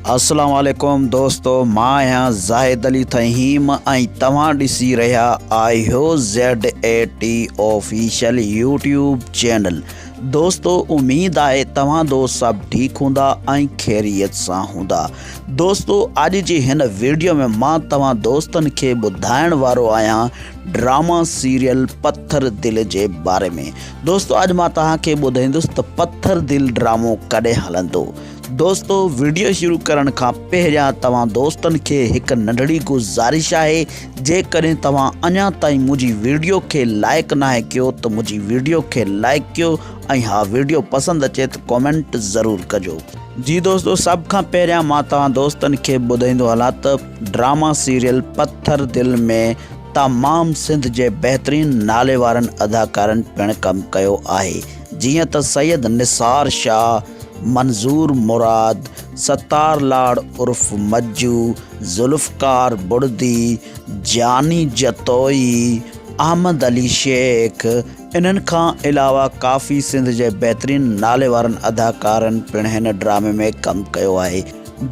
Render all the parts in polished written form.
السلام عليڪم دوستو مان آهيان زاهد علي ٿهيم ۽ توهان ڏسي رهيا آهيو Z A T official YouTube channel دوستو اميد آهي توهان دوست سڀ ٺيڪ هوندا ۽ خيريت سان هوندا دوستو اڄ جي هن ويڊيو ۾ مان توهان دوستن کي ٻڌائڻ وارو آهيان ڊراما سيريل پٿر دل جي باري ۾ دوستو اڄ مان توهان کي ٻڌائيندس ته پٿر دل ڊرامو ڪڏهن هلندو دوستو وڊيو شروع ڪرڻ کان پهريان توهان دوستن کي هڪ ننڍڙي گذارش آهي جيڪڏهن توهان اڃا تائين منهنجي وڊيو کي لائڪ ناهي ڪيو ته منهنجي وڊيو کي لائڪ ڪيو ۽ ها وڊيو پسند اچي ته ڪومينٽ ضرور ڪجو. جي دوستو سڀ کان پهريان مان توهان دوستن کي ٻڌائيندو هلان ته ڊراما سيريل پٿر دل ۾ تمام سنڌ جي بهترين نالي وارن اداڪارن پڻ ڪم ڪيو آهي جيئن ته سيد نثار شاهه، منظور مراد، ستار لاڙ عرف مجو، ذوالفقار بڙدي، جاني جتوئي، احمد علي شيخ، انهن کان علاوه ڪافي سنڌ جي بهترين نالي وارن اداڪارن پڻ هن ڊرامي ۾ ڪم ڪيو آهي.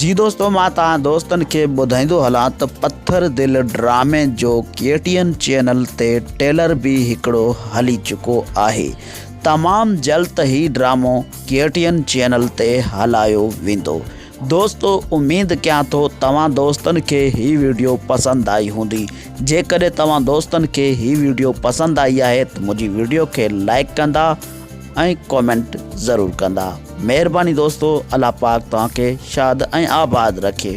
جي دوستو مان توهان دوستن کي ٻڌائيندو هلان ته پٿر دل ڊرامي جو ڪي ٽي اين چينل تي ٽيلر به هڪڙو هلي چڪو آهي. تمام جلد هي ڊرامو ڪي ٽي اين چينل تي هلايو ويندو. دوستو اميد ڪيان ٿو توهان دوستن کي هي ويڊيو پسند آئي هوندي جيڪڏهن توهان دوستن کي هي ويڊيو پسند آئي آهي ته منهنجي ويڊيو کي لائڪ ڪندا ۽ ڪومينٽ ضرور ڪندا مهرباني دوستو الله پاڪ توهان کي شاد ۽ آباد رکي.